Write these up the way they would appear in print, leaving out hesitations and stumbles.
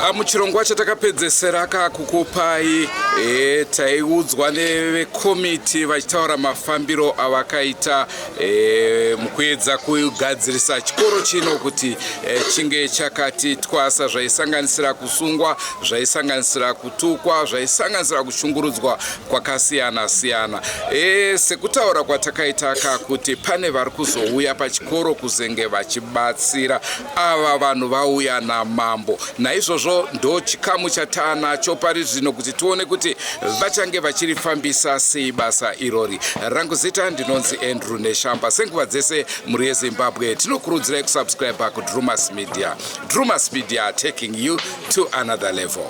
Ah, muchirongwa chatakapedzesera kakukupai e, taiudzwa nevekomiti vachitaura mafambiro avakaita e, mukuedza kugadzirisa chikoro chino kuti e, chinge chakati twasa zvaisanganisira kusungwa zvaisanganisira kutukwa zvaisanganisira kushungurudzwa kwakasiyana siyana e, sekutaura kwatakaita ka kuti pane vari kuzouya pachikoro kuzenge vachibatsira ava vanhu vauya namambo naizvozvo ndo chikamu chataanacho pari zvino kuti tione kuti vachange vachirifambisa sei basa irori rangu zita ndinonzi andrew neshamba senguva dzese mhuri yezimbabwe tinokurudzirai kusubscribe kudrumas media drumas media taking you to another level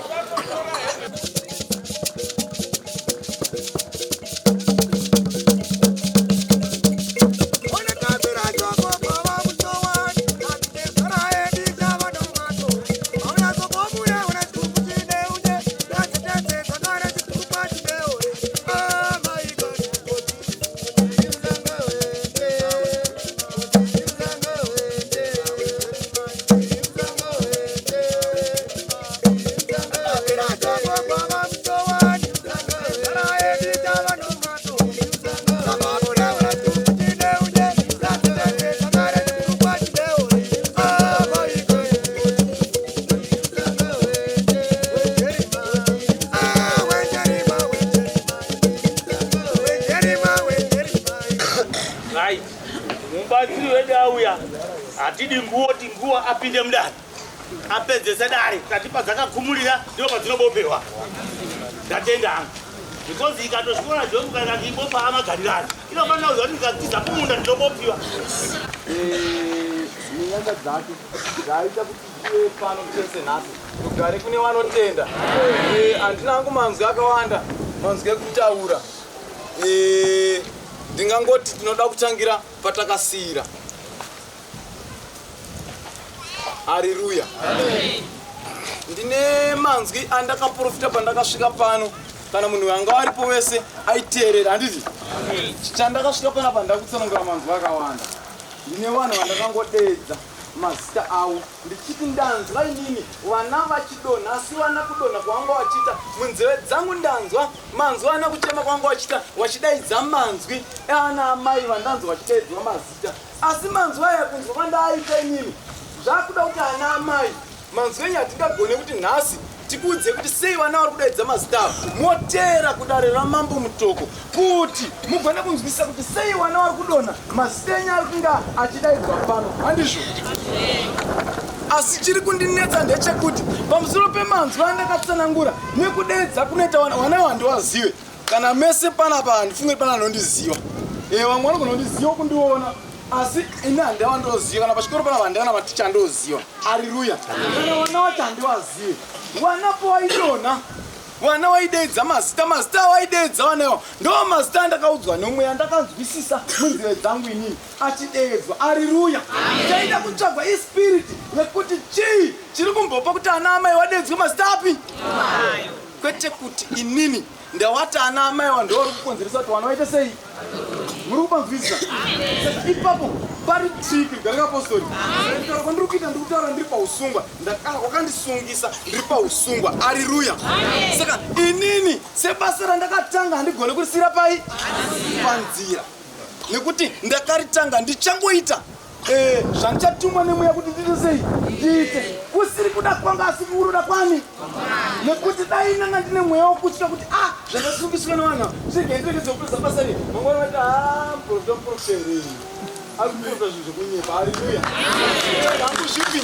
Mubatsiri wedu auya, hatidi nguo ti nguo apinde mudare apedzese dare tatipa dzakakumurira ndipo padzinobopewa. Ndatenda hangu because ikatosvikona jobu kana kati ibopa amagarirani inofanira kuziva kuti ndikatiza kumunda ndinobopiwa. Nenyasha dzake dzaita kuti tive pano tese nhasi rugare kune vanotenda. Handina hangu manzwi akawanda, manzwi ekutaura. Ndingangoti tinoda kutangira patakasiyira. Hariruya. Ndine manzwi andakaprofita pandakasvika pano, kana munhu anga aripo wese aiteerera, handiti? Chandakasvika panapa ndakutsanangura manzwi akawanda. Ndine vanhu vandakangodeedza mazita avo ndichiti ndanzwa inini vana vachidonha, asi vana kudonha kwavanga vachiita munzeve dzangu ndanzwa manzwi ana kuchema kwavanga vachiita vachidaidza manzwi eana amai vandanzwa vachidaidzwa mazita, asi manzwi aya kunzwa kwandaaita inini zvakuda kuti ana amai manzwi enyu hatingagone kuti nhasi tikuudze kuti sei vana vari kudaidza mazita avo. Moteera kudare ramambo Mutoko kuti mugone kunzwisisa kuti sei vana vari kudonha mazita enyu ari kunga achidaidzwa pano, handizvo? Asi chiri kundinetsa ndechekuti pamusoro pemanzwi andakatsanangura nekudeedza kunoita vana, vana avo handivazive. Kana mese panapa handifunge pana anondiziva. Vamwe vanogona kundiziva kundiona, asi ini handava ndoziva. Kana pachikoro panapa handava maticha andoziva. Hariruya. Kana vana vacho handivazive. Vana pawaidonha, vana waideedza mazita, mazita awaideedza vana iwawo ndo mazita andakaudzwa nomweya, ndakanzwisisa munzeve dzangu inini achideedzwa. Hariruya. Chaida kutsvagwa ispirit yekuti chii chiri kumbopa kuti ana amai vadeedzwe mazita api, kwete kuti inini ndawati ana amai vanhu vari kukonzeresa kuti vana vaite sei. Muri kupanzwisisa? Saka ipapo pari triki garika apostori. Kutaura kwandiri kuita, ndiri kutaura ndiri pausungwa, wakandisungisa ndiri pausungwa. Hariruya. Saka inini sebasa randakatanga handigone kurisira pai panzira, nekuti ndakaritanga ndichangoita zvandichatumwa nemweya kuti ndiite sei, ndiite kusiri kuda kwanga asi kuroda kwani, nekuti dai nanga ndine mweya wokutya kuti a zvandasungiswa nevanhu zvirege ndiregedze kupedza basa ri mangwana vati a muprofita muprofita here ari kuprofita zvinhu zvekunyepa. Haleluya. Hangu zvipi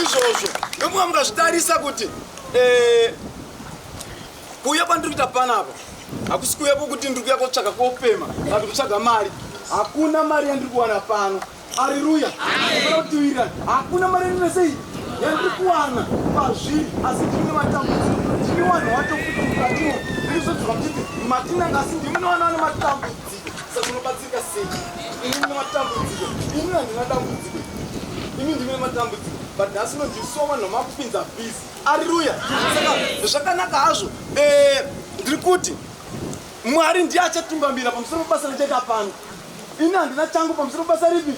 izvozvo ndomuka mukazvitarisa kuti kuuya kwandiri kuita panapa hakusi kuuya kwokuti ndiri kuuya kotsvaga kopfema kana kutsvaga mari. Hakuna mari yandiri kuwana pano. Haleluya. Ndinoda kutiwirirana. Hakuna mari yandiri sei yandiri kuwana pazviri, asi ndine matambudziko. Ndine vanhu vatofuta mukatiwo ndirizodzwa muchiti matinanga, asi ndimi munowana vane matambudziko. Saka munobatsirika sei? Ini ndine matambudziko, ini handina dambudziko, ini ndine matambudziko, but nhasi nondisowa vanhu vamakupinza busy. Haleluya. Saka zvakanaka hazvo. Ndiri kuti Mwari ndiye achatungamira pamusoro pebasa rachaita pano. Ini handina changu pamusoro basa ripi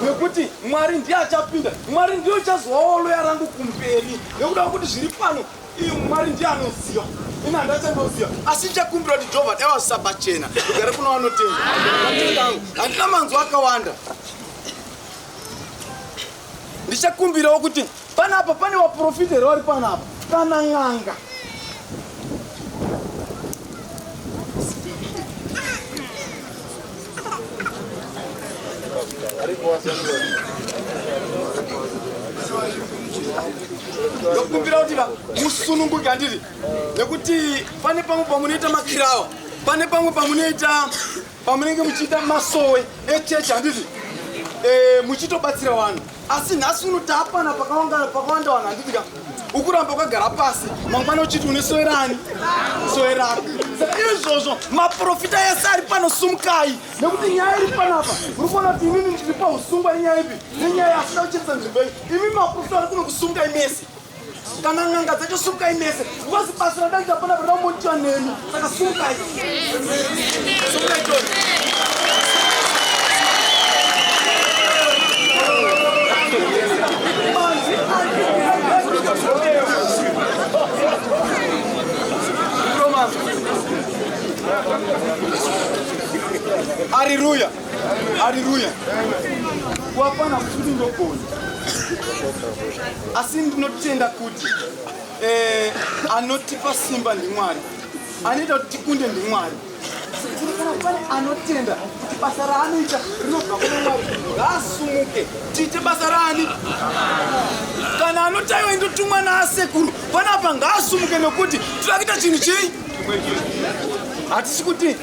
nekuti Mwari ndiye achapinda. Mwari ndiye uchazovawo loya rangu kumberi nekuda kwekuti zviri pano iyo Mwari ndiye anoziva. Ini handachandoziva asi ndichakumbira kuti Jehovha dai vazvisa pachena rugare kuno vanotenda. Ndatenda hangu. Handina manzwi akawanda. Ndichakumbirawo kuti panapa pane vaprofita here vari panapa kana n'anga. Ndokumbira kuti musununguke handiti nekuti pane pamwe pamunoita makirawa pane pamwe pamunoita pamunenge muchiita masowe echechi handiti e, muchitobatsira vanhu asi nhasi uno taapana pakawanda vanhu handiti ka ukuramba wakagara pasi mangwana uchiti une sowe rani sowe rako saka izvozvo maprofita ese ari pano sumukai nekuti nyaya iri panapa uri kuona kuti inini ndiri pausungwa nenyaya ipi nenyaya asina kuchenesa nzvimbo iyi imi maprofita ari kuno kusungai mese kana n'anga dzacho sumukai mese because basa radaita panapa rinomontiwa nemi saka sumukai sumukai toni Hallelujah. Hallelujah. Wapana kuti ndogona. Asi ndinotenda kuti eh, anotipa simba ndiMwari. Anoita kuti tikunde ndiMwari. Kana pane anotenda kuti basa raanoita rinobva kuna Mwari, ngaasumuke tiite basa raani. Kana anotaiwa indotumwa naasekuru panapa ngaasumuke nekuti tinoda kuita chinhu chii? Hatisi kuti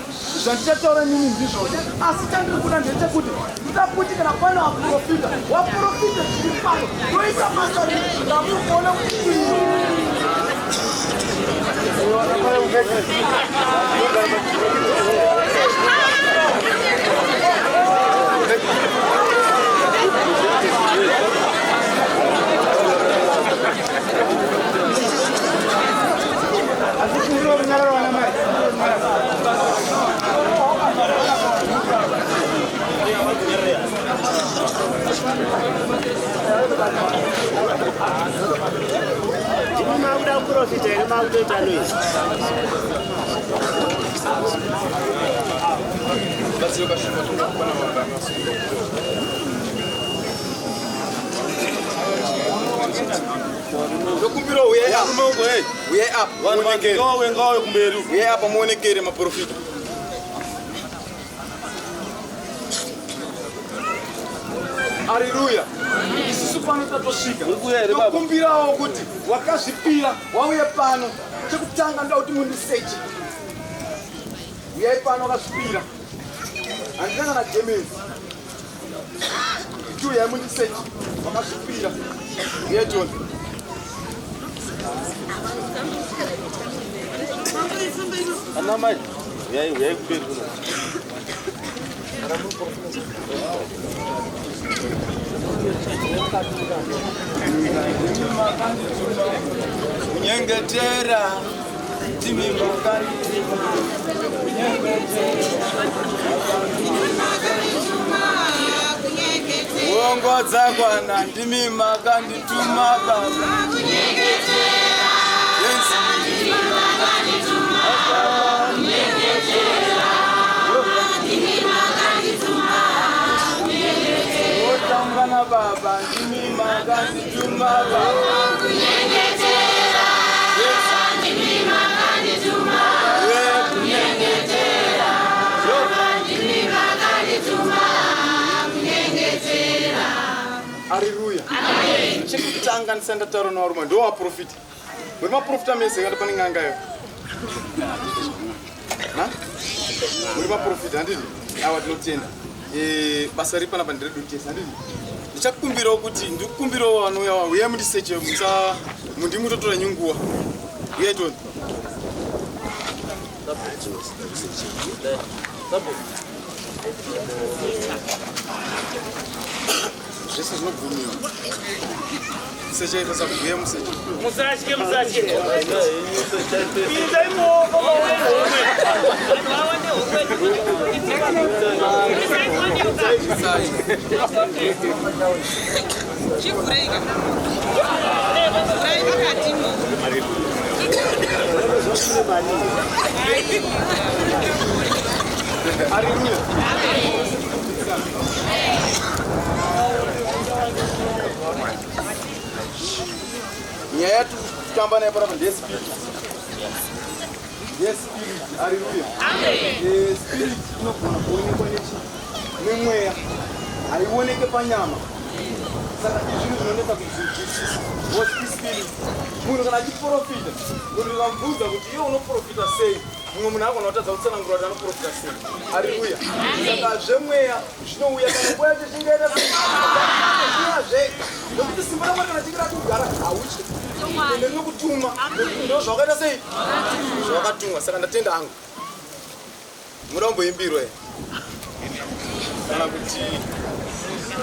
zvandichataura nini ndizvozvo asi chandiri kuda ndechekuti ndoda kuti kana pane waprofita waprofita zviri pano toita basa ramuri kuona kuti Ndimi makuda kuprofita here makutoita noise? Ndokumbira uyai apa. Uyai apa. Vanhu muonekere. ngavawe ngavawe kumberi. Uyai apa muonekere maprofita. Haleluya. Isusu pano tatosvika. Urikuuya here baba? Ndokumbirawo kuti wakazvipira wauye pano. Chekutanga ndoda kuti mundiseche. Uyai pano wakazvipira. Handina kana gemenzi. Chiuyai mundiseche. Wakazvipira. Uyai tione. Ana mai, uyai uyai kumberi kuno. Kunyengetera ndimi makandituma Uongo dzakwana ndimi makandituma baba. Yes. Wotamba na baba ndimi makandituma baba. Haleluya. Chekutanga ndisati ndataura nevarume ndo vaprofita. Muri maprofita mese kana pane n'anga yo. Ha? Muri maprofita handiti? Awa tinotenda. Eh, basa riri panapa nderedu tese handiti? Ndichakumbirawo kuti ndikukumbirawo vanouya uyai mundiseche musa mundimutotora nyunguwa. Uyai tione. Zvese zvinobvumiwa. Sechaita sakuguya museche. Musatye, musatye. Pinzai muoko vaone homwe. Chivhureika. Vhurai makatimo. Nyaya yatikutamba nayo panapa ndeyespiriti, ndeyespiriti. Aleluya. Spirit inogona kuonekwa nechi nemweya, haioneke panyama. Saka izvinhu zvinonetsa kuzvinzwisisa because ispirit. Munhu kana achiprofita, munhu ukamubvunza kuti iwe unoprofita sei, mumwe munhu agona kutadza kutsanangura kuti anoprofita sei. Aleluya. Saka zvemweya zvinouya kana nguva yacho ichinge yaita zvega, nekuti simba raMwari kana chinge rakugara hautyi, ende rinokutuma nekuti ndo zvawakaita sei, zvawakatumwa. Saka ndatenda hangu. Muda kumboimbirwa here kana kuti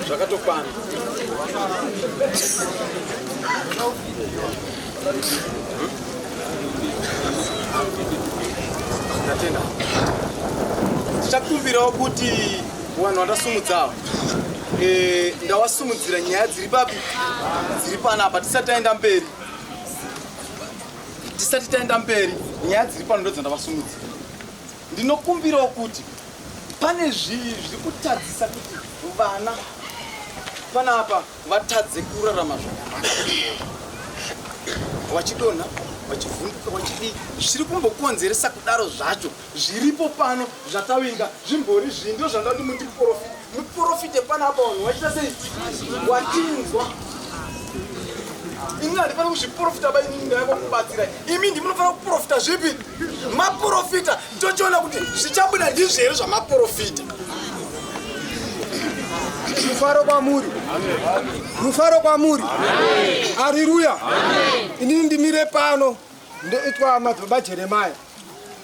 zvakatokwana? Ndatenda. Tichakumbirawo kuti vanhu vandasumudzawo, ndawasumudzira nyaya dziri papi, dziri panapa, tisati taenda mberi. Tisati taenda mberi, nyaya dziri pano ndo dzandavasumudzira. Ndinokumbirawo kuti pane zviri kutadzisa kuti vana panapa vatadze kurarama zvakanaka, vachidonha, vachivhunduka, vachidii, zviri kumbokonzeresa kudaro zvacho zviripo pano zvatavinga zvimbori zvii? Ndo zvandada kuti mundiprofite, muprofite panapa, vanhu vachiita sei, watinzwa. Ini handifani kuzviprofita ba, inini ndaiva kubatsirai imi. Ndimunofanira kuprofita zvipi maprofita, tochiona kuti zvichabuda ndizvo here zvamaprofita. Rufaro kwamuri, rufaro kwamuri. Areruya. Inini ndimire pano ndoitwa Madzibaba Jeremaya.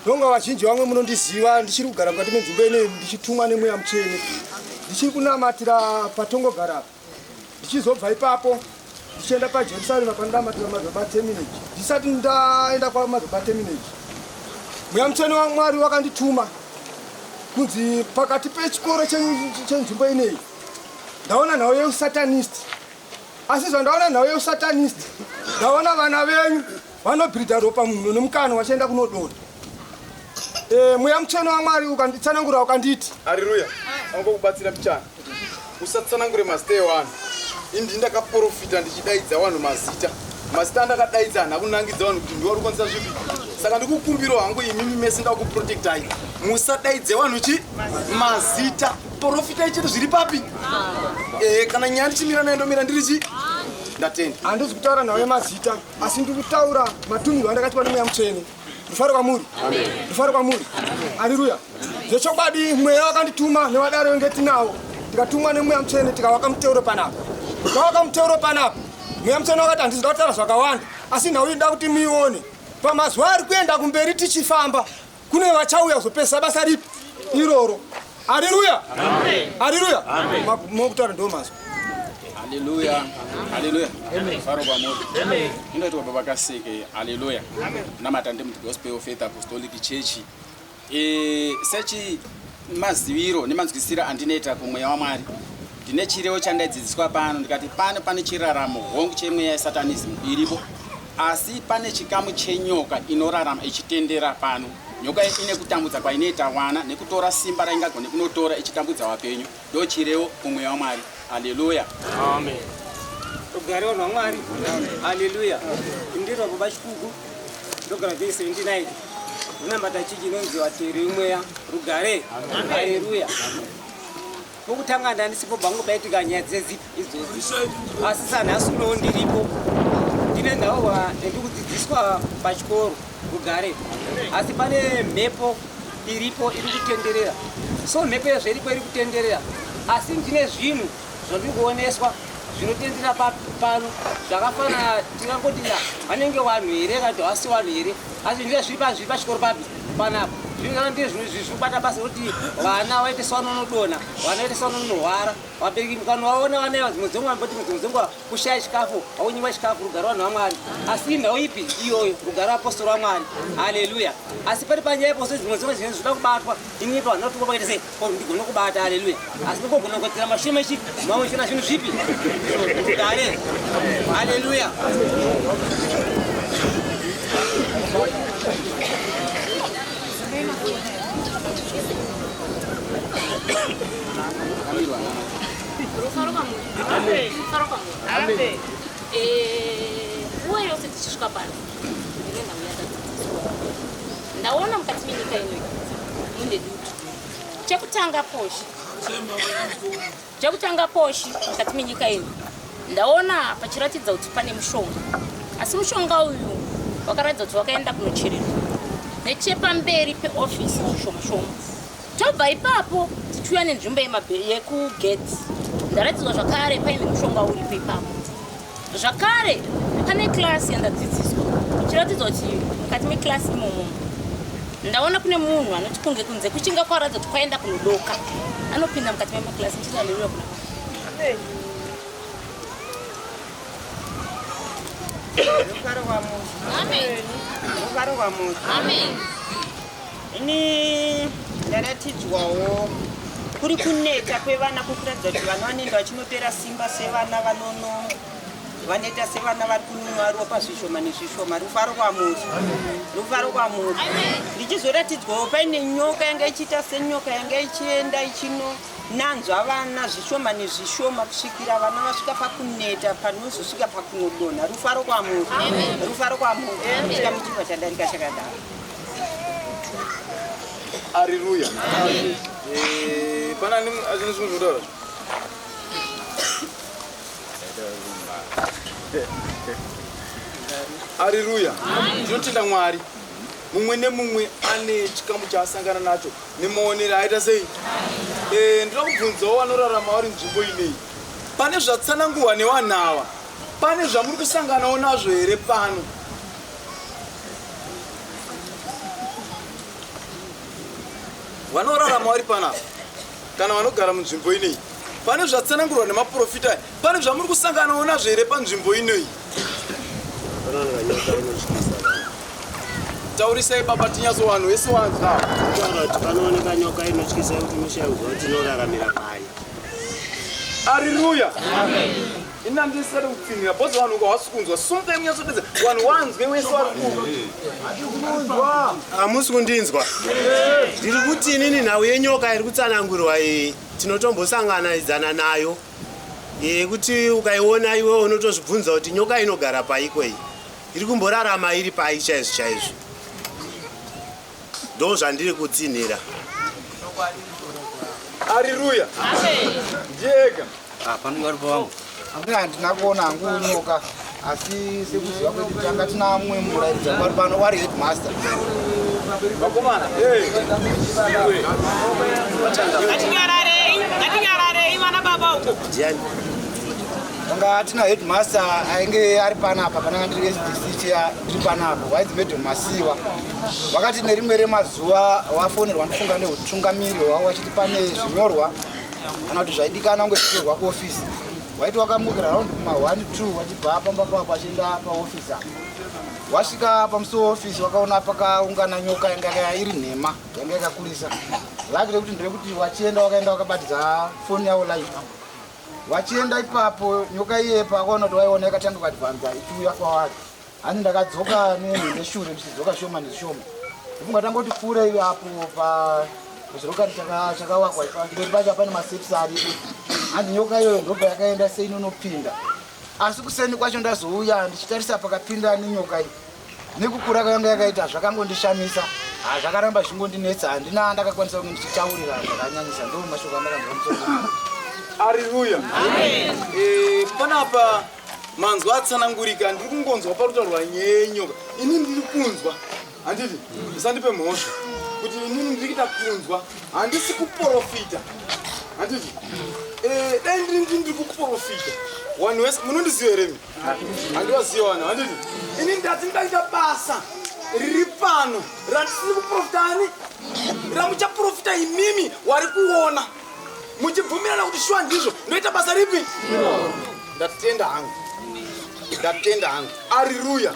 Ndonga vazhinji vamwe munondiziva. Ndichiri kugara mukati menzvimbo ineyi, ndichitumwa neMweya Mutsvene, ndichiri kunamatira patongogara apa. Ndichizobva ipapo ndichienda paJerusarema panonamatira Madzibaba Terminage. Ndisati ndaenda kwaMadzibaba Terminage, Mweya Mutsvene waMwari wakandituma kunzi pakati pechikoro chenzvimbo ineyi ndaona nhau yeusatanist. Asi zvandaona nhau yeusatanist, ndaona vana venyu vanobhiridha ropa munhu nemukana vachienda kunodonha. Mweya Mutsvene waMwari ukanditsanangura, ukanditi Areruya. Angokubatsira pichana, usatsanangure mazita evanhu. Indi ndakaprofita ndichidaidza vanhu mazita. Mazita andakadaidza handina kunangidza vanhu kuti ndiwo kukwanisa zvipi. Saka ndikukumbirawo hangu imimi mese, ndakuprotectai, musadaidze vanhu chi mazita. Profitai chete zviri papi. Kana nyaya ndichimira nayo, ndomira ndiri chi. Ndatenda. Handisi kutaura nhau yemazita, asi ndiri kutaura matumirwo andakaitwa neMweya Mutsvene. Rufaro kwamuri, rufaro kwamuri. Aleluya. Zvechokwadi Mweya wakandituma nevadaro venge tinawo, tikatumwa neMweya Mutsvene, tikavaka muteuro panapa. Tikavaka muteuro panapa, Mweya Mutsvene wakati handisi kutaura zvakawanda, asi nhau iyi ndoda kuti muione. Pamazuva ari kuenda kumberi tichifamba, kune vachauya kuzopedzisa basa ripi iroro. Aleluya, aleluya. Mokutaura ndo mazwa. Haleluya, haleluya. Faro kwamuri. Inoitwa Baba Kaseke. Haleluya. Namata ndi Gospel Faith Apostolic Church. Sechi maziviro nemanzwisiro andinoita kumweya waMwari, ndine chirevo chandaidzidziswa pano. Ndikati pano pane chiraramo hongu chemweya yesatanism iripo, asi pane chikamu chenyoka inorarama ichitendera pano. Nyoka ine kutambudza kwainoita wana nekutora simba raingagone kunotora ichitambudza vapenyu. Ndo chirevo kumweya waMwari. Haleluya. Amen. Rugare vanhu vaMwari. Haleluya. Ndiro Baba Chikuku. Ndogara vhesi 79. Ndinamata chechi inonzi Vateri Mweya. Rugare. Haleluya. Pokutanga ndandisipo bangu paitika nyaya dzezipi idzodzo. Asi sanhasi unowo ndiripo. Ndine nhauwa ndikudzidziswa pachikoro. Rugare. Asi pane mhepo iripo iri kutenderera. So mhepo yezveripo iri kutenderera. Asi ndine zvinhu zvandiri kuoneswa zvinotendera pano zvakafanana, tingangoti vanenge vanhu here kana kuti havasi vanhu here, asi ndine zviri pachikoro papi panapa. Zvinhu ndizvo zvinobata basa rekuti vana vaite sevanonodonha, vana vaite sevanonorwara. Vabereki mukanovaona vana ava dzimwe dzenguva mboti dzimwe dzenguva kushaya chikafu, vakunyimwa chikafu, rugare vanhu vaMwari. Asi inhau ipi iyoyo? Rugare apostori vaMwari. Haleluya. Asi pari panyaya ipo dzimwe dzenguva zvinenge zvinoda kubatwa, ini ipo handina kuti pakaita sei, ndigone kubata. Haleluya. Asi ndikogona kuitira mashure mechi mamwe chena zvinhu zvipi? Rugare. Haleluya. Rufaro kwamuri. Rufaro kwamuri. Amen. Eh, nguva yose tichisvika pano ndine nhau yandadzidziswa. Ndaona mukati menyika ino mune dutu. Chekutanga poshi. Chekutanga poshi mukati menyika ino ndaona pachiratidza kuti pane mushonga. Asi mushonga uyu wakaratidza kuti wakaenda kunochererwa nechepamberi peofisi zvishoma shoma. Tobva ipapo tichiuya nenzvimbo yekugate ndaratidzwa zvakare paine mushonga uripo ipapo. Zvakare pane klasi yandadzidziswa ichiratidzwa kuti mukati meklasi imomo ndaona kune munhu anoti kunge kunze kuchinga kwaratidza kuti kwaenda kunodoka anopinda mukati memaklasi ndichiti haleluya kuna Rufaro kwamuzi. Amen. Rufaro kwamuzi. Amen. Ini ndaratidzwawo kuri kuneta kwevana kukuratidza kuti vana vanoenda vachinopera simba sevana vanono vanoita sevana vari kununwa ropa zvishoma nezvishoma. Rufaro kwamuri. Rufaro kwamuri. Ndichizoratidzwawo paine nyoka yanga ichiita senyoka yanga ichienda ichino nanzva vana zvishoma nezvishoma kusvikira vana vasvika pakuneta panozosvika pakunodonha. Rufaro kwamuri. Rufaro kwamuri. Chikamu chibva chadarika chakadaro. Areruya. Eh, pana ani azvino zvimwe zvinotaura? Areruya. Tinotenda Mwari. Mumwe nemumwe ane chikamu chaasangana nacho nemaonero aita sei? Eh, ndinoda kubvunzawo vanorarama vari nzvimbo ineyi. Pane zvatsanangurwa nevanhu ava, pane zvamuri kusanganawo nazvo here pano? Vanorarama vari panapa kana vanogara munzvimbo ineyi, pane zvatsanangurwa nemaprofita aya, pane zvamuri kusanganawo nazvo here panzvimbo inoyi? Taurisai baba tinyatso vanhu vese wanzwa. Kutaura kuti panooneka nyoka inotyisa yekuti unoshaya kuziva kuti inoraramira pai. Areruya. Ini handisati kupfinhira because vanhu ukawasi kunzwa sumukai munyatsopedza vanhu wanzwe wese wari kunzwa. Hamusi kundinzwa. Ndiri kuti inini nhau yenyoka iri kutsanangurwa iyi tinotombosangana nayo yekuti ukaiona iwe unotozvibvunza kuti nyoka inogara paiko iyi iri kumborarama iri pai chaizvo chaizvo. Ndo zvandiri kutsinhira. Areruya. Ndiye ega. Pano vari pawangu. Ambuya handina kuona hangu nyoka asi sekuziva kwedu tanga tina mumwe murairidzi wanga uri pano wari headmaster. Vakomana, Ngatinyararei, ngatinyararei vana baba uko. Ndiani? Tanga tina headmaster ainge ari panapa pananga ndiri SDC chair ndiri panapa wainzi Madam Masiwa. Vakati nerimwe remazuva wafonerwa ndifunga neutungamiri hwavo vachiti pane zvinyorwa kana kuti zvaidikana kunge zvichitorwa kuofisi. Waiti wakamukira round kuma 1 2 wachibva pamba papo achienda paofisi apa. Wasvika pamusuwo weofisi wakaona pakaungana nyoka yanga iri nhema yanga yakakurisa. Laki rekuti nderekuti wachienda wakaenda wakabatidza foni yavo live. Wachienda ipapo nyoka iye paakaona kuti waiona yakatanga kuadvanza ichiuya kwavari. Hanzi ndakadzoka neshure ndichidzoka shoma neshoma. Ndifunga tangoti pfuurei apo pa chirokari chakawakwa pamberi pacho pane masteps aripo. Hanzi nyoka iyoyo ndobva yakaenda sei inonopinda. Asi kuseni kwacho ndazouya ndichitarisa pakapinda nenyoka iyi. Nekukura kwayanga yakaita zvakangondishamisa. Zvakaramba zvichingondinetsa handina ndakakwanisa kunge ndichitaurira zvakanyanyisa ndo mashoko andakanzwa musoro. Areruya. Eh, panapa manzwa atsanangurika ndiri kungonzwa parutaurwa nyaya yenyoka. Ini ndiri kunzwa. Handiti musandipe mhosva kuti inini ndiri kuita kunzwa handisi kuporofita. Handiti eh, dai ndiri ndiri kuporofita vanhu vese munondiziva here imi? Handivaziva vanhu handiti ini ndati ndaita basa riri pano randisiri kuporofita ani. Ramuchaprofita imimi wari kuona muchibvumirana kuti shuwa ndizvo ndoita basa ripi? Ndatenda hangu. Ndatenda hangu. Areruya.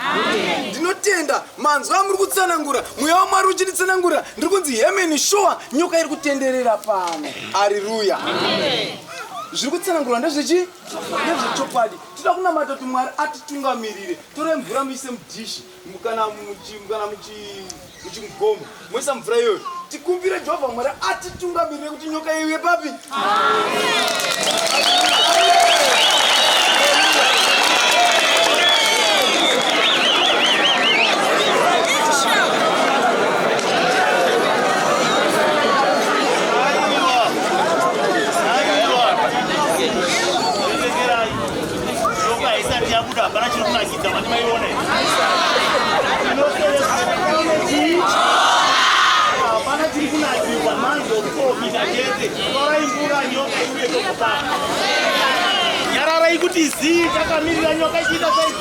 Ndinotenda manzwi amuri kutsanangura, mweya waMwari uchinditsanangura, ndiri kunzi hemeni shuwa nyoka iri kutenderera pano. Areruya. Zviri kutsanangurwa ndezvechi? Ndezvechokwadi. Tinoda kunamata kuti Mwari atitungamirire. Torai mvura muise mudhishi kana kana muchigomo moisa mvura iyoyo tikumbire Jehovha Mwari atitungamirire kuti nyoka iuye papi. Nyoka isati yabuda hapana chiri kunakidza mati maiona hapana chiri kunakidza manzokuprofita chete torai mvura nyoka iuye tokupa nyararai kuti zii takamirira nyoka ichiita sei.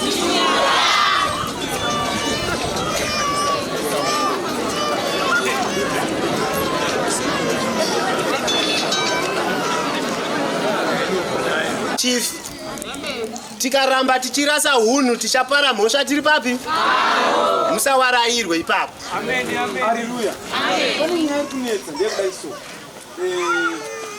Chief, tikaramba tichirasa hunhu tichapara mhosva tiri papi? Musawarairwe ipapo. Haleluya. Pane nyaya iri kunetsa ndeyekudai so.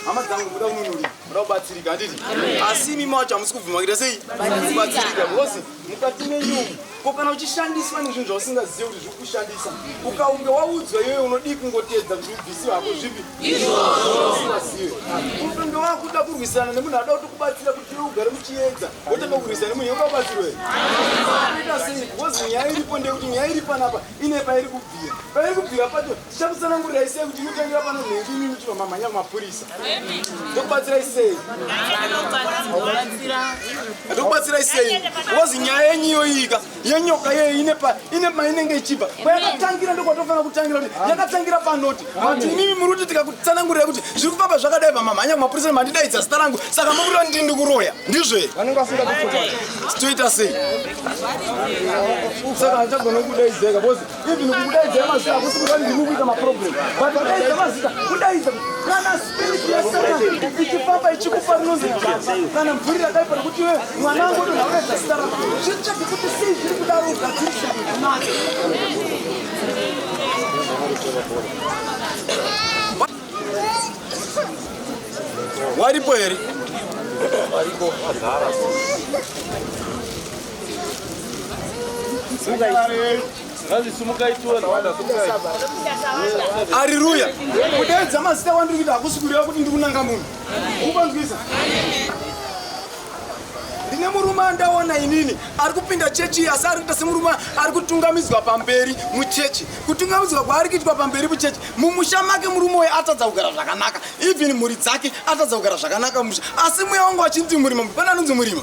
Hama dzangu muda kununurika, muda kubatsirika handiti? Asi imi macho hamusi kubvuma kuita sei? Kubatsirika because mukati menyu umu ko kana uchishandiswa nezvinhu zvausingazive kuti zviri kushandisa ukaunge waudzwa iyoyo unodii kungoteedza kuti ubvisiwe hako zvipi usingazive ukange wakuda kurwisana nemunhu ada kutokubatsira kuti iwe ugare muchiedza wotanga kurwisana nemunhu iwe ukabatsirwe ita sei because nyaya iripo ndeyekuti nyaya iri panapa ine pairi kubvira pairi kubvira pacho tichakutsanangurirai sei kuti inotangira pano nhengi imi muchibva mamhanya kumapurisa ndokubatsirai sei ndokubatsirai sei because nyaya yenyu iyoyika yenyoka iyoyo ine pa ine mainenge ichibva kwayakatangira ndokwatofanira kutangira kuti yakatangira panoti but imimi muri kuti tikakutsanangurirai kuti zviri kufamba zvakadai pamamhanya kumapurisa mandidaidza zita rangu saka mukuti ndini ndikuroya ndizvo here toita sei saka handichagona kudaidzeka because even kukudaidzai mazita hakusi kuti ndiri kuita maproblem but kudaidza mazita kudaidza kana spirit yasatan ichifamba ichikupa rinonzi gamba kana mvuri rakaipa rekuti iwe mwana wangu otonhaudaidza zita rako zvitsvage kuti sei zviri kudaro ugadzirisa nacho. Waripo here? Waripo. Hariruya. Kudeedza mazita wandiri kuita hakusi kureva kuti ndiri kunanga munhu. Upanzwisa? Ndine murume andaona inini ari kupinda chechi asi ari kuita semurume ari kutungamidzwa pamberi muchechi. Kutungamidzwa kwaari kuitwa pamberi muchechi mumusha make murume uyu atadza kugara zvakanaka even mhuri dzake atadza kugara zvakanaka mumusha asi mweya wangu achinzi murima pane anonzi murima.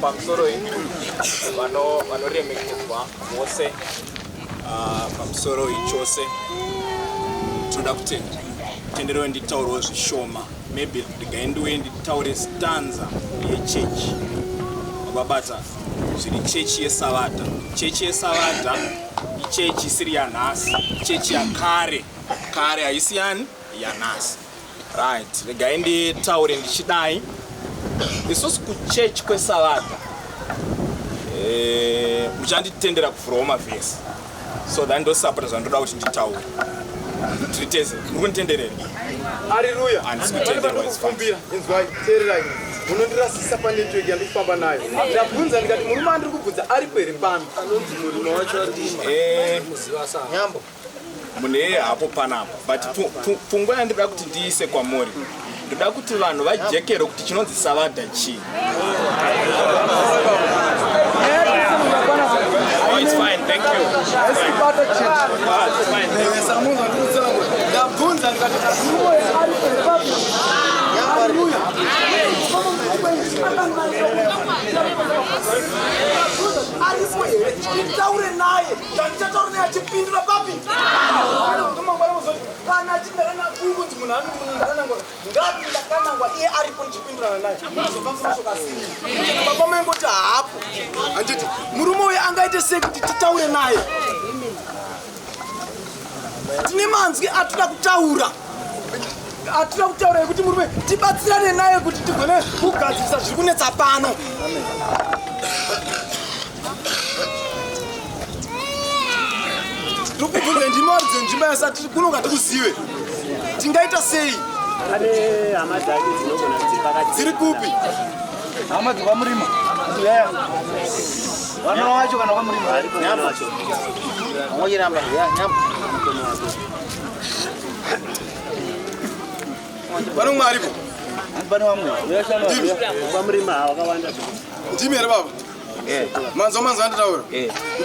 Pamusoro vanoremekedzwa vose pamusoro chose tinoda kutenda tenderewo nditaurewo zvishoma maybe regai ndiuye nditaure stanza yechechi vabata zviri chechi yesavadha. Chechi yesavadha ichechi isiri yanhasi, chechi yakare kare haisi yani yanhasi. Right, regai nditaure ndichidai isusu kuchechi kwesavadha muchanditendera kuvhurawo mavhesi so that ndosapota zvandoda kuti nditaure. Tiri tese muri kunditenderera? Haleluya. Handisi kutenderwa, it's fine. Kumbira, inzwai, teererai. Munondirasisa panetwork yandiri kufamba nayo. Ndabvunza ndikati murume andiri kubvunza aripo here pano? Anonzi murume wacho ari Nyambo. Mune hapo panapa but pfungwa yandinoda kuti ndiise kwamuri ndoda kuti vanhu vajekere kuti chinonzi savadha chii. Oh, it's fine, thank you. Haisi kubata chechi. Ah, it's fine, thank you. Samunhu andiri kutsanangura. Ndabvunza ndikati murume uyu aripo here pano? Haleluya. Aripo here? Nditaure naye. Ndandichataura naye achipindura papi? Kana achindakana kunzi munhu anonzi munhu ndakanangwa. Ngapi ndakanangwa iye aripo ndichipindurana naye. Munozofambisa mashoko asiri. Baba maingoti haapo. Handiti murume uyu angaite sei kuti titaure naye? Tine manzwi atoda kutaura. Atoda kutaura ekuti murume tibatsirane naye kuti tigone kugadzirisa zviri kunetsa pano. Tiri kubvunza ndimi varidzi venzvimbo yasati kuno ngatikuzive. Tingaita sei? Pane hama dzake dzinogona dziri pakati. Dziri kupi? Hama dzekwaMurima. Vana wacho kana kwaMurima. Nyamba. Wangochiramba ya nyamba. Pane mumwe aripo? Pane vamwe. Ndimi. KwaMurima wakawanda. Ndimi here baba? Manzwa manzwa andataura?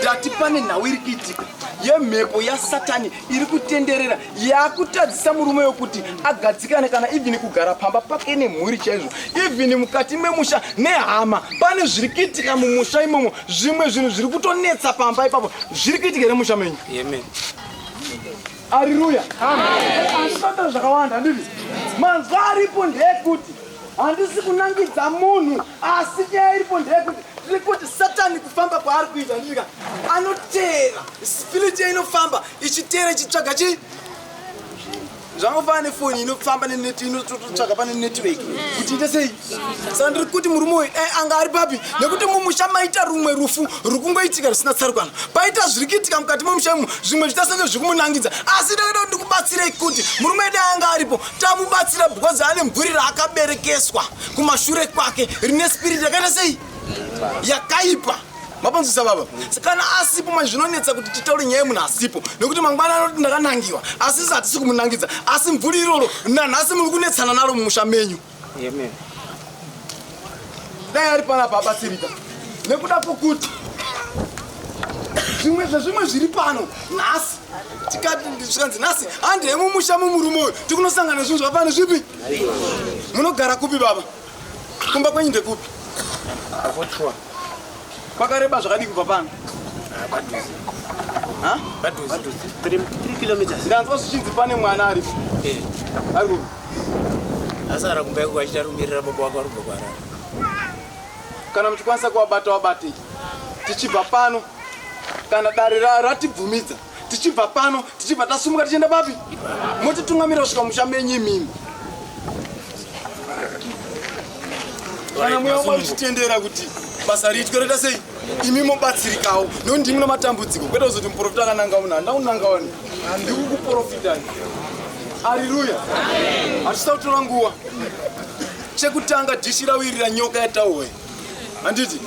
Ndati pane nhau iri kuitika yemhepo yasatani iri kutenderera yakutadzisa murume wekuti agadzikane kana even kugara pamba pake nemhuri chaizvo even mukati memusha nehama pane zviri kuitika mumusha imomo zvimwe zvinhu zviri kutonetsa pamba ipapo zviri kuitika here musha menyu Amen. Hariruya. Andisataura zvakawanda handiti? Manzwa aripo ndeyekuti handisi kunangidza munhu asi nyaya iripo ndeyekuti tiri kuti satani kufamba kwaari kuita handiti ka anoteera spiriti inofamba ichiteera ichitsvaga chii zvangofanana nefoni inofamba neneti inototsvaga pane network kuti ite sei saka ndiri kuti murume uyu dai anga ari papi nekuti mumusha maita rumwe rufu rukungoitika rusina tsarukano paita zviri kuitika mukati memusha imu zvimwe zviita senge zviri kumunangidza asi ndakada kuti ndikubatsirei kuti murume dai anga aripo tamubatsira because ane mvuri raakaberekeswa kumashure kwake rine spirit yakaita sei yakaipa mapanzwisa baba kana asipo manje zvinonetsa kuti titaure nyaya yemunhu asipo nekuti mangwana anoti ndakanangiwa asi isu hatisi kumunangidza asi mvuri iroro nanhasi muri kunetsana naro mumusha menyu Amen. dai ari panapa abatsirika nekuda kwokuti zvimwe zvezvimwe zviri pano nhasi tikati zvikanzi nhasi handei mumusha mumurume uyu tikunosangana nezvinhu zvakafanana zvipi munogara kupi baba kumba kwenyu ndekupi kwakareba zvakadii kubva pano ndanzwa zvichinzi pane mwana aripo ari kupi Asara kumba yako achita rumirira baba wako arubva kuHarare. Kana muchikwanisa kuwabata wabatei tichibva pano kana dare ratibvumidza tichibva pano tichibva tasumuka tichienda papi motitungamira kusvika musha menyu imimi kana mweya wamwari uchitendera kuti basa riitwe roita sei imi mobatsirikawo nekuti ndimi namatambudziko kwete kuzoti muprofita akananga munhu handina kunanga wani ndikukuprofitai areruya hatisina kutora nguva chekutanga dhishi rawirira nyoka yataurwa handiti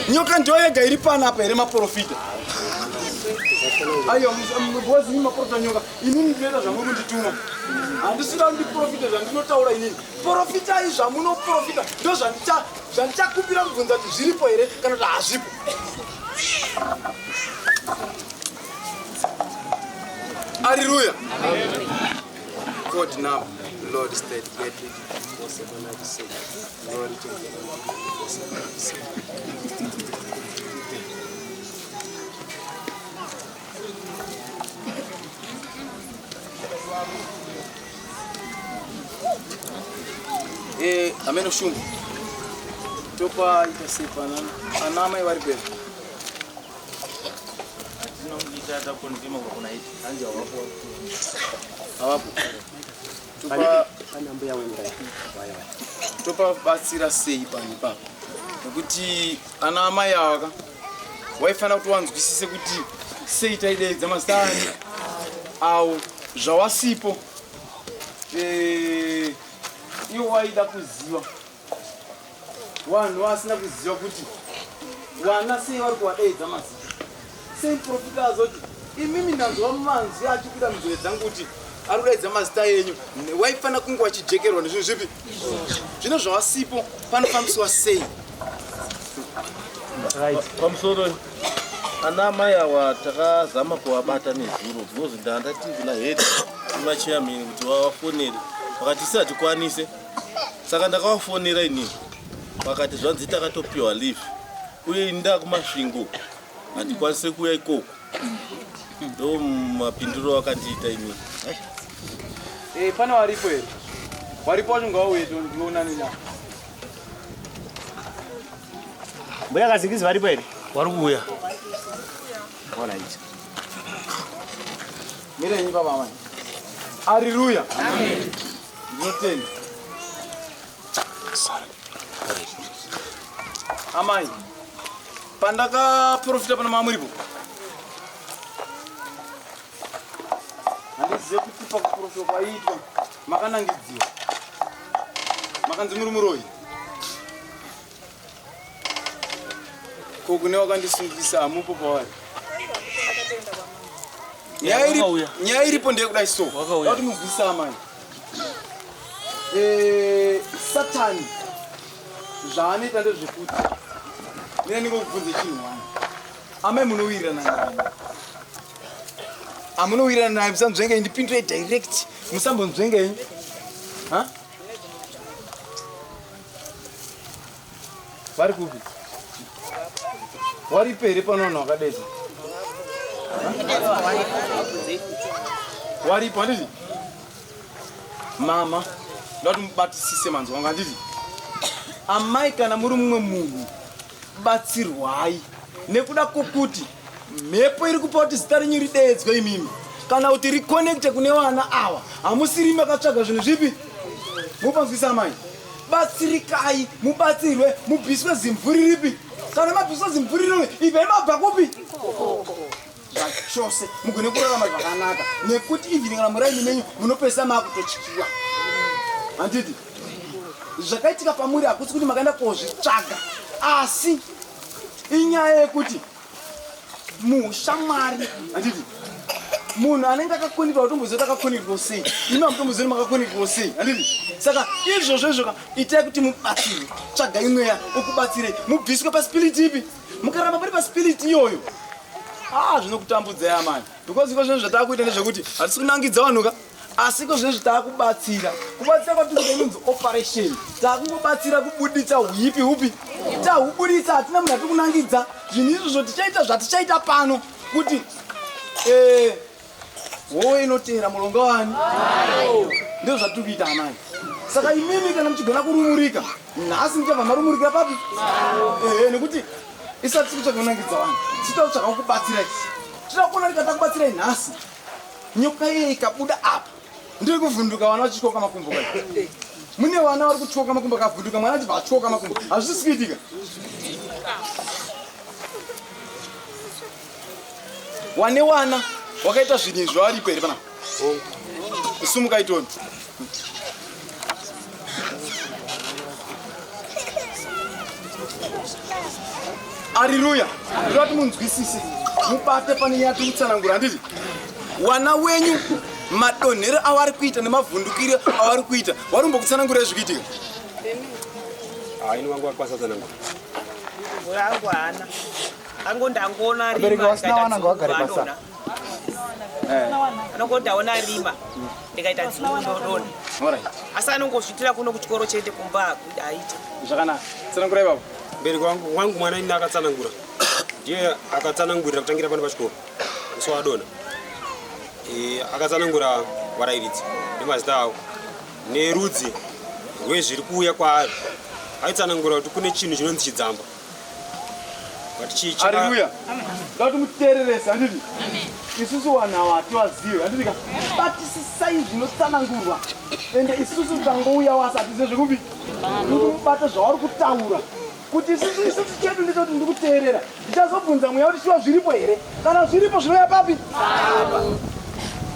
nyoka ndiyo yega iri panapa here maprofita aiwa because ini maprofita nyoka inini ndinoita zvamuri kundituma handisida kundiprofita zvandinotaura inini profitai zvamunoprofita ndo zvandichakumbira kubvunza kuti zviripo here kana kuti hazvipo Hallelujah. God now, Lord said, get ready for 796. Glory to God. 796. Eh, ameno shumbu. Topa ita sei panana. Ana amai vari pedo. Havapo. Topa topabatsira sei pano ipapo nekuti ana amai ava ka waifanira kuti wanzwisise kuti sei taideedza mazita ani awo zvawasipo eh, iwo waida kuziva Vanhu vasina kuziva kuti vana sei vari kuvadeedza mazita. Sei muprofita azoti imimi ndanzwa manzwi achibuda munzeve dzangu kuti ari kudaidza mazita enyu waifanira kunge wachijekerwa nezvinhu zvipi zvino zvawasipo panofambiswa sei Right. Pamusoro ana amai awa takazama kuwabata nezuro because ndandati kuna head kumachairman kuti vawafonere vakati isi hatikwanise saka ndakavafonera inini vakati zvanzi takatopiwa leave uye ini ndakumasvingo handikwanise kuuya ikoko ndo mapindiro akandiita inini Eh, pane waripo here? Waripo wacho ngawauye tionane navo. Mbuya Kazingizi varipo here? Wari kuuya. Alright. Mirenyi baba amai. Hallelujah. Amen. Ndinotenda. Amai. Pandakaprofita pana mamuripo. Handizive kuti pakuprofita kwaiitwa makanangidziwa. Makanzi muri muroyi. Ko kune wakandisungisa hamupo pavari. Nyaya iripo ndeyekudai so. Kuti mubvisa amai. Eh, Satani zvaanoita ndezvekuti mina ndingokubvunze chinhu wani. Amai munowirirana naye. Amunowirirana naye musanzvenge ndipindure direct. Musambonzvenge henyu. Ha? Vari kupi? Waripo here pano vanhu vakadedza? Waripo handiti? Mama, ndoda kuti mubatisise manzwa wangu handiti? Amai kana muri mumwe munhu batsirwai nekuda kwokuti mhepo iri kupa kuti zita renyu rideedzwe imimi kana kuti rikonekte kune vana ava hamusiri makatsvaga zvinhu zvipi mupanzwisa amai batsirikai mubatsirwe mubviswe zimvuri ripi kana mabviswa zimvuri riri ibvai mabva kupi zvachose mugone kurarama zvakanaka nekuti even kana muraini menyu munopesa makutotyiwa handiti zvakaitika pamuri hakusi kuti makaenda kozvitsvaga asi inyaya yekuti mushamwari handiti munhu anenge akakonirwa kutomboziva kuti akakonirwa sei imi hamutomboziva kuti makakonirwa sei handiti saka izvozvo izvoka itai kuti mubatsirwe tsvagai mweya ukubatsirei mubviswe paspiriti ipi mukaramba muri paspiriti iyoyo ah zvinokutambudzai amani because iko zvinhu zvatakuita ndezvekuti hatisi kunangidza vanhu ka asi iko zvinhu taakubatsira kubatsira kwatikuita inonzi operation taakungobatsira kubuditsa huipi hupi tahubuditsa hatina munhu atiri kunangidza zvinhu izvozvo tichaita zvatichaita pano kuti eh, howe inoteera muronga wani ndizvo zvatiri kuita amai saka imimi kana muchigona kurumurika nhasi muchabva marumurikira papi ehe nekuti isati tiri kutsvaga kunangidza vanhu tita kutsvaga kukubatsirai tida kuona kuti katakubatsirai nhasi nyoka iye ikabuda apa ndiri kuvhunduka vana vachityoka makumbo kai mune vana vari kutyoka makumbo akavhunduka mwana achibva atyoka makumbo hazvisi kuitika wane wana wakaita zvinhu izvi varipo here panapa sumuka itoni Ariruya ndoda kuti munzwisise mubate pane nyaya tiri kutsanangura handiti wana wenyu madonhero avari kuita nemavhundukiro avari kuita wari kumbokutsanangura izvi kuitika ini wangu wakwasatsanangura wangu haana ango ndangoona Vabereki vasina vana ngavagare pasi. Anongo ndaona rima ndikaita dzungu ndodona. Asi anongozviitira kuno kuchikoro chete kumba haite. Zvakanaka. Tsanangura baba. Mbereki wangu wangu mwana ini akatsanangura. Ndiye akatsanangurira kutangira pano pachikoro. Musi wadona. Eh akatsanangura varairidzi nemazita avo nerudzi rwezviri kuuya kwaari. Aitsanangura kuti kune chinhu chinonzi chidzamba. Haleluya. Ngati muteererese handiti? Isusu vanhu ava hativazive handiti ka? Batisisai zvinotsanangurwa. Ende isusu tangouya wasi hatizive zvekupi. Kuti mubate zvauri kutaura. Kuti isusu isusu chedu ndechekuti ndiri kuteerera. Ndichazobvunza mweya kuti shuwa zviripo here? Kana zviripo zvinouya papi?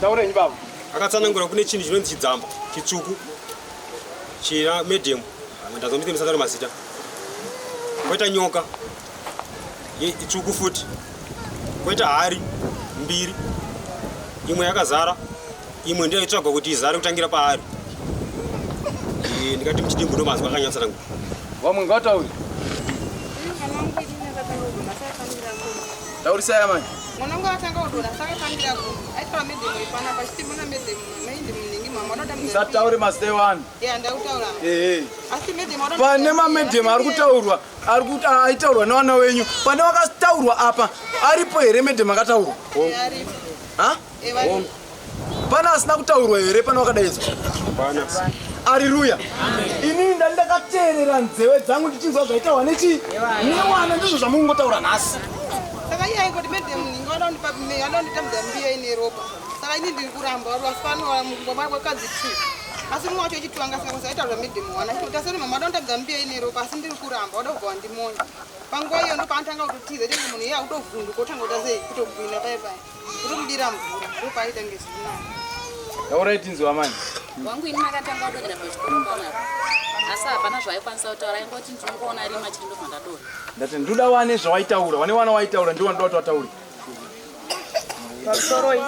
Taura henyu baba. Akatsanangura kune chinhu chinonzi chidzamba chitsvuku. Chira medium. Ndazomite misatari mazita. Koita nyoka itsvuku futi. Koita hari mbiri. Imwe yakazara, imwe ndiyo yaitsvagwa kuti izare kutangira paari. Eh, ndikati muchidimbu ndo mazwi akanyatsanangura. Vamwe ngavataure. Taurisai amai. Mwana wangu akatanga kudonha saka tangira ku aitaura medhemu ipana pachiti muna medhemu maindi muningi mama vanoda Musataure mazita evanhu. Yeah, ndakutaura. Ehe. Asi medhemu vanoda Pane mamedhemu ari kutaurwa ari kuti aitaurwa nevana wenyu. Pane wakataurwa apa aripo here medhemu akataurwa? Aripo. Ha? Eh, varipo. Pane asina kutaurwa here pane wakadaidzwa? Hapana. Ariruya. Inini ndani ndakateerera nzeve dzangu ndichinzwa zvaitaurwa nechi newana ndizvo zvamungotaura nhasi. Saka iye aingoti madam ninga vada kundipa vada kunditambidza mbiya ine ropa. Saka ini ndiri kuramba asi pano vakadzi two. Asi mumwe wacho echitwo anga asingakwanisi aitaura madam one. Achiti taseni mama vada kunditambidza mbiya ine ropa asi ndiri kuramba vada kubva vandimonya. Panguva iyo ndopaanotanga kutotiza chete munhu iye akutovhunduka otanga kuita sei kutogwina paye paye. Kutomudira mvura ndopaita kunge zvinani. Taurai tinzwe amai. Wangu ini makatanga kudonhera pachikoro panapa. Asi hapana zvaaikwanisa kutaura aingoti ndinongoona rima chiri ndobva ndadonha. Ndati ndoda wane zvawaitaura, wane wana waitaura ndiwo ndoda kuti wataure. Pamusoroi.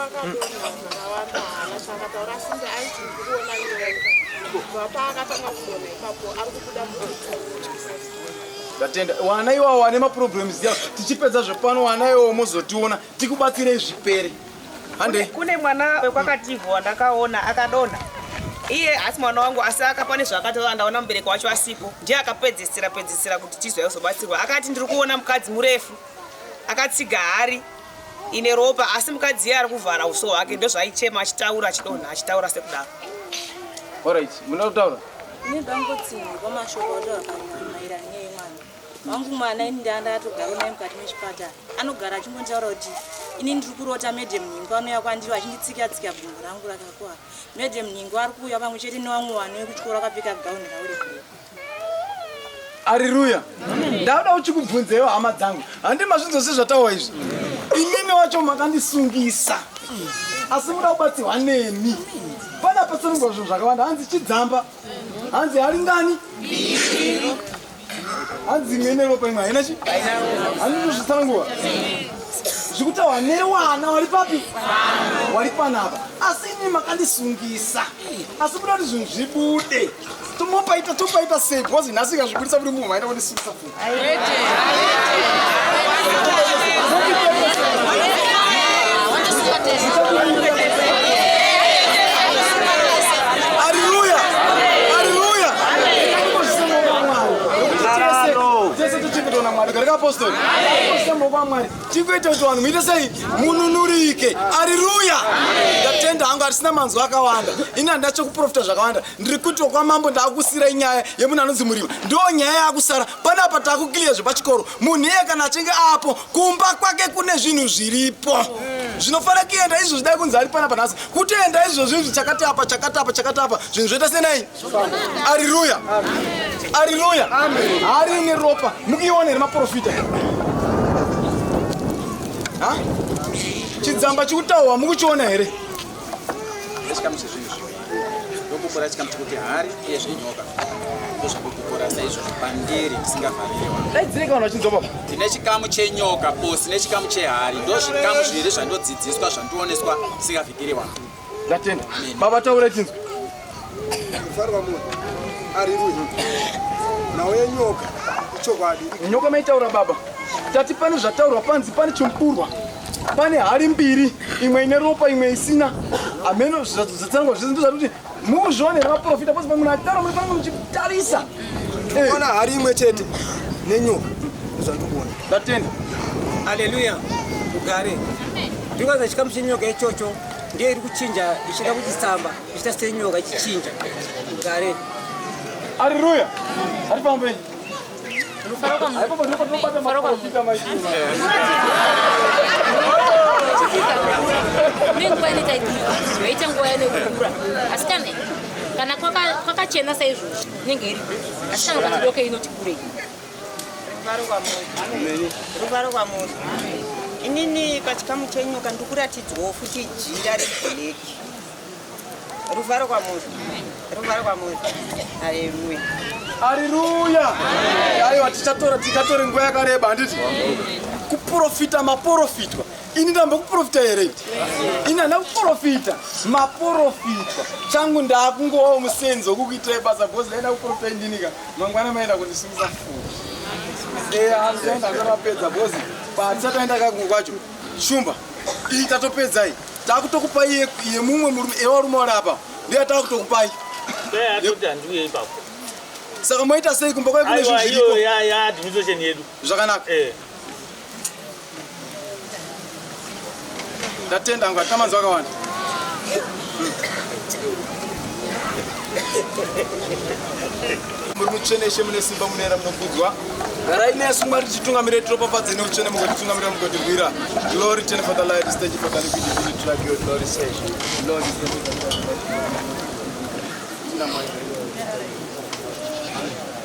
Ndatenda. Wana iwawo wane maproblems yawo. Tichipedza zvepano wana iwawo mozotiona tikubatsirei zvipere. Hande. Kune mwana wekwakativhu wandakaona akadonha iye asi mwana wangu asi akapa nezvaakataura ndaona mubereki wacho asipo ndiye akapedzisira pedzisira kuti tizwe aizobatsirwa akati ndiri kuona mukadzi murefu akatsiga hari ine ropa asi mukadzi iye ari kuvhara uso hwake ndozvaichema achitaura achidonha achitaura sekudaro Alright, munoda kutaura? Ini ndangotsinhirwa mashoko ataura maererano nenyaya yemwana wangu. Mwana ini ndandatogara naye mukati mechipatara, anogara achingontaura kuti ini ndiri kurota Madam Nhingo anouya kwandiri achinditsika tsika gumbo rangu rakakuwara. Madam Nhingo ari kuuya pamwe chete nevamwe vanhu vekuchikoro akapfeka gauni ravo reblue. Ariruya. Ndauda uchikubvunzewo hama dzangu. Handi mazvinzwa sezvataurwa izvi. Inini wacho makandisungisa. Asi muda kubatsirwa neni. Pana patsanangurwa zvinhu zvakawanda. Hanzi chidzamba. Hanzi haringani. Hanzi imwe ine ropa imwe haina chi? Hanzi ndozvitsanangurwa. Zvikutaurwa newana wari papi? Wari panapa. Asi ini makandisungisa. Asi muda kuti zvinhu zvibude. Tomopaita topaita sei because nhasi ikazvibudisa muri munhu maita kundisungisa futi. Hallelujah! Hallelujah! Tese tochengetawo naMwari. Garika apostori. Tose maoko aMwari. Tikuita kuti vanhu muite sei? Mununurike. Hallelujah! Ndatenda hangu hatisina manzwi akawanda. Ini handina chekuprofita zvakawanda. Ndiri kuti kwamambo ndakusirai nyaya yemunhu anonzi Murima. Ndiyo nyaya yakusara. Panapa takuclear zvepachikoro. Munhu iye kana achinge apo kumba kwake kune zvinhu zviripo. Zvinofanira kuenda izvo zvidai kunzi ari panapa nhasi. Kutoenda izvo zvinhu chakati apa chakati apa chakati apa zvinhu zvoita senai. Hallelujah. Hallelujah. Hari neropa. Mukuiona here maprofita? Ha? Chidzamba chikutaurwa mukuchiona here? Chikamu chezvinhu zviviri ndokupura chikamu chekuti hari uye zvenyoka ndozvakukupura saizvozvo pandiri ndisingavharire wangu Daidzireka vanhu vachinzwa baba. Ndine chikamu chenyoka bosi nechikamu chehari ndozvikamu zviviri zvandodzidziswa zvandioneswa ndisingavhikiri wangu Ndatenda. Baba taura tinzwe. Mufaro wamunhu. Hallelujah. Nhau yenyoka ichokwadi. Nyoka maitaura baba. Tati pane zvataurwa panzi pane chimupurwa. Pane hari mbiri, imwe ine ropa imwe isina. Ameno zvatsanangwa zvese ndozvati muzvione nemaprofita pose pamwe achitaura muri pamwe muchitarisa. Ona hari imwe chete nenyoka. Ndozvandikuona. Ndatenda. Haleluya. Ugare. Ndikwaza chikamu chenyoka ichocho ndiyo iri kuchinja ichida kuchitsamba ichita senyoka ichichinja. Ugare. Haleluya. Hatifambei. Nenguva inoita yoita nguva yanekukura asi kana kana kwakachena saizvozvi inenge iri asi kana ukati doke inoti kurei. Ruvaro kwamuri. Inini pachikamu chenyoka ndikuratidzwawo futi jira rebhuleki. Ruvaro kwamuri. Ruvaro kwamuri. Haleluya. Haleluya. Aiwa tichatora tikatore nguva yakareba handiti? Kuprofita maprofitwa. Ini ndambokuprofita here? Ini handina kuprofita. Maprofitwa. Changu ndakungowawo musenzi wekukuitirai basa because ndaenda kuprofita indinika. Mangwana maenda kundisungisa futi. Eh, handienda ndapedza because patisataenda kakungu kwacho. Shumba, iyi tatopedza iyi. Takutokupai yemumwe murume ewarume wari apa. Ndiye takutokupai. Saka moita sei kumba kwai kune zvinhu zviriko? Ya ya administration yedu. Zvakanaka. Eh. Ndatenda hangu hatina manzwi akawanda. Muri mutsvene Ishe mune simba munoera munokudzwa. Garai nesu Mwari tichitungamirei tiropafadze neutsvene mugotitungamirira mugotirwira. Glory to for the light stage for the liquid divinity like your glory sage. Lord is the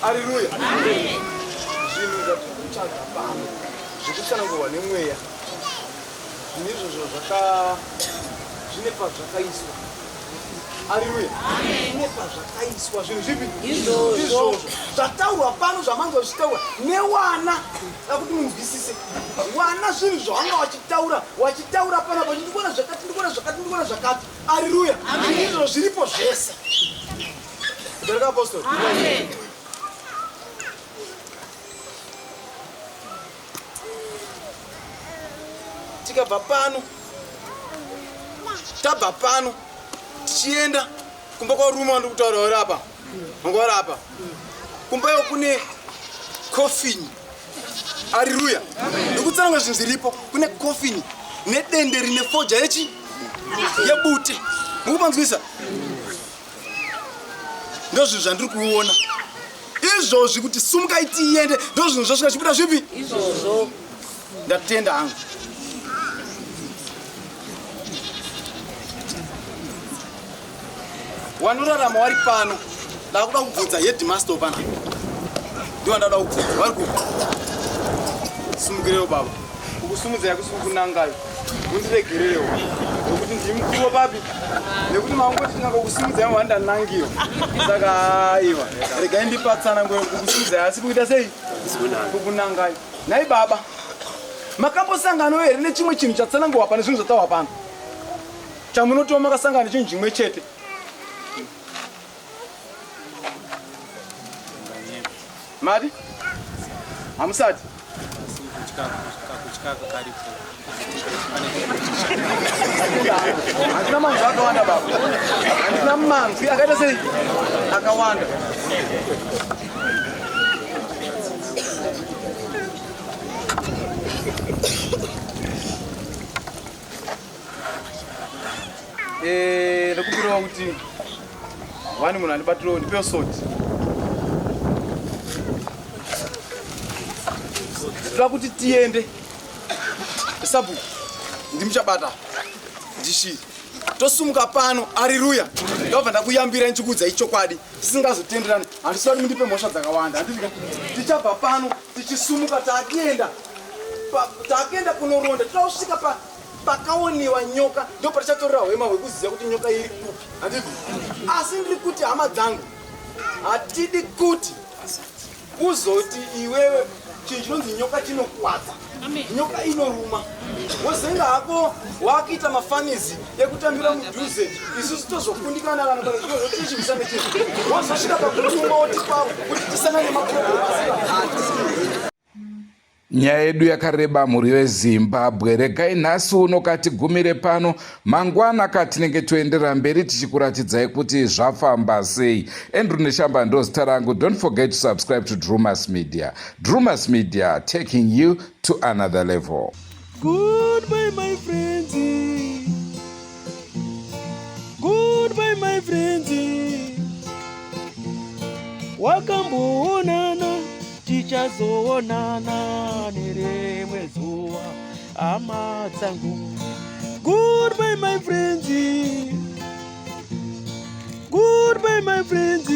Hallelujah. Zvinhu zvatiri kutsvaga pano zvekutsanangurwa nemweya zvinhu izvozvo zvaka zvine pazvakaiswa aleluya zvine pazvakaiswa zvinhu zvipi izvozvo zvataurwa pano zvamange zvichitaurwa newana akuti munzwisise wana zvinhu zvawanga wachitaura wachitaura panapa ndikuona zvakati ndikuona zvakati ndikuona zvakati aleluya izvozvo zviripo zvese Bereka apostle. Amen. Tikabva pano tabva pano tichienda kumba kwarume wandiri kutaura uri apa wanga uri apa kumba iyo kune kofini areruya ndikutsananga zvinhu zviripo kune kofini nedende rine foja yechi yebute mukupanzwisa ndozvinhu zvandiri kuona izvozvi kuti sumukai tiende ndozvinhu zvasvika chibuda zvipi izvozvo ndatenda hangu wanorarama wari pano ndakuda kubvunza headmaster pana ndiwa ndada kubvunza vari kupi sumukirewo baba Kukusumudzai kusi kukunangai mundiregererewo nekuti ndimi mukuru wapapi nekuti mangoti tingangokusimudzai wandanangiwa saka aiwa regai ndipatsanangure kukusimudzai asi kuita sei kukunangai nhai baba makambosanganawo here nechimwe chinhu chatsanangurwa pane zvinhu zvataurwa pano chamunotiwa makasangana nechinhu chimwe chete Mati? Hamusati? Handina manzwi akawanda baba. Handina manzwi akaita sei? Akawanda. Eh, ndokupirawo kuti wani munhu andibatirawo ndipewo soti toda kuti tiende sabhuku ndimuchabata ndishiri tosumuka pano ariruya ndobva ndakuyambira ndichikuudzai chokwadi tisingazotenderani handisi kuti mundipe mhosva dzakawanda handiti tichabva pano tichisumuka takuenda takuenda kunoronda toda kusvika pa pakaoniwa nyoka ndo patichatorera hwema hwekuziva kuti nyoka iri kupi handiti asi ndiri kuti hama dzangu hatidi kuti kuzoti iwewe chinhu chinonzi nyoka chinokwadza nyoka inoruma wozenga hako wakuita mafanizi ekutambira mudhuze isusu tozokundikana kana kana zvinozotichivisa nechinhu wozosvika pakutuma wotipa kuti tisangane nemaproblem asingahati Nyaya yedu yakareba mhuri yeZimbabwe. Regai nhasi uno katigumire pano, mangwana katinenge toenderera mberi tichikuratidzai kuti zvafamba sei. Andrew Neshamba ndozita rangu. Don't forget to subscribe to Drumas Media. Drumas Media taking you to another level. Goodbye my friends. Goodbye my friends. Wakamboonana tichazoonana nerimwe zuva hama dzangu. Goodbye my friends. Goodbye my friends.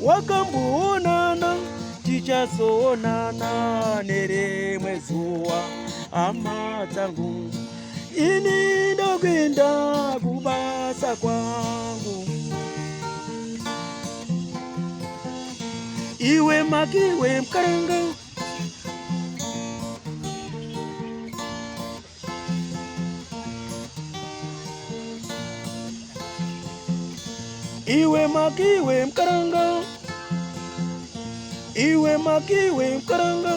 Wakamboonana tichazoonana nerimwe zuva hama dzangu. Ini ndokuenda kubasa kwangu. Iwe makiwe mkaranga Iwe makiwe mkaranga Iwe makiwe mkaranga.